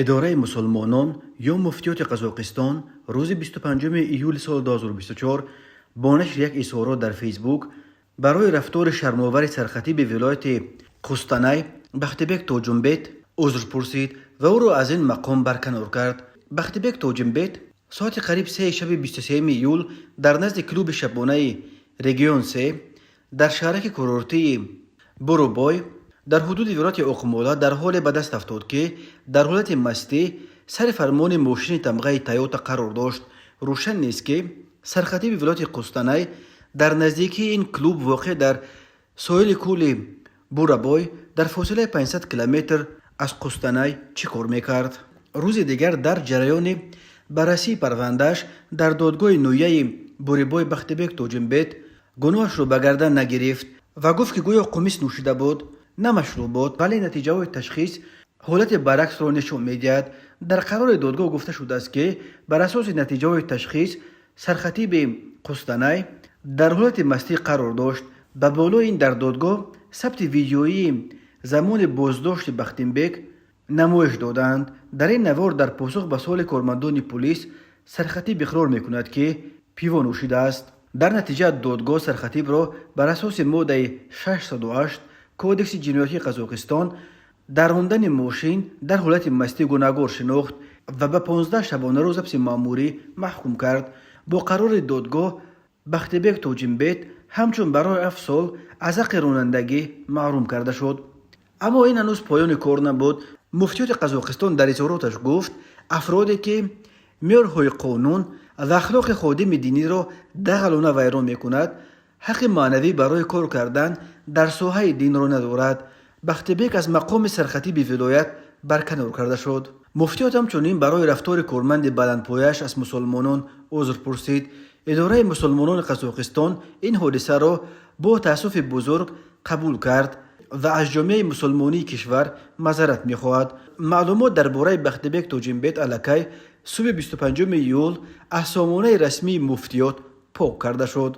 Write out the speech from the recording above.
Идораи мусулмонон ё Муфтиёти Қазоқистон рӯзи 25 июли соли 2024 бо нашри як изҳорот дар Фейсбук барои рафтори шармовари сархатиби вилояти Қустанай Бахтибек Тоҷумбет узр пурсид ва ӯро аз ин мақом барканор кард. Бахтибек Тоҷимбет соати қариб 3 шаби 23 июл дар назди клуби шабонаи «Регион се» дар шаҳраки курортии Бурубой дар ҳудуди вилояти Оқмола дар ҳоле ба даст афтод, ки дар ҳолати мастӣ сари фармони мошини тамғаи «Тойота» қарор дошт. Рӯшан нест, ки сархатиби вилояти Қустанай дар наздикии ин клуб, воқеъ дар соҳили кӯли Бурабой, дар фосилаи 500 километр аз Қустанай, чӣ кор мекард. Рӯзи дигар дар ҷараёни баррасии парвандааш дар додгоҳи ноҳияи Бурибой Бахтибек Тоҷимбет гуноҳашро ба гардан нагирифт ва гуфт, ки гӯё қумис нӯшида буд, на машрубот, вале натиҷаҳои ташхис ҳолати баръаксро нишон медиҳад. Дар қарори додгоҳ гуфта шудааст, ки бар асоси натиҷаҳои ташхис сархатиби Қустанай дар ҳолати мастӣ қарор дошт. Ба болои ин, дар додгоҳ сабти видеоии замони боздошти Бахтимбек намоиш доданд. Дар ин навор дар посух ба суоли кормандони пулис сархатиб иқрор мекунад, ки пиво нӯшидааст. Дар натиҷа додгоҳ сархатибро бар асоси моддаи 608 Кодекси ҷиноятии Қазоқистон, дар рондани мошин дар ҳолати мастӣ, гунаҳгор шинохт ва ба 15 шабонарӯз ҳабси маъмурӣ маҳкум кард. Бо қарори додгоҳ Бахтибек Тоҷимбет ҳамчун барои 7 сол аз ҳаққи ронандагӣ маҳрум карда шуд. Аммо ин ҳанӯз поёни кор набуд. Муфтиёти Қазоқистон дар изҳороташ гуфт, афроде ки меъёрҳои қонун ва ахлоқи ходими диниро дағалона вайрон мекунад, ҳаққи маънавӣ барои кор кардан дар соҳаи динро надорад. Бахтибек аз мақоми сархатиби вилоят барканор карда шуд. Муфтиёт ҳамчунин барои рафтори корманди баландпояш аз мусулмонон узр пурсид. Идораи мусулмонони Қазоқистон ин ҳодисаро бо таассуфи бузург қабул кард ва аз ҷомеаи мусулмонии кишвар маъзарат мехоҳад. Маълумот дар бораи Бахтибек Тоҷимбет аллакай субҳи 25 июл аз сомонаи расмии муфтиёт пок карда шуд.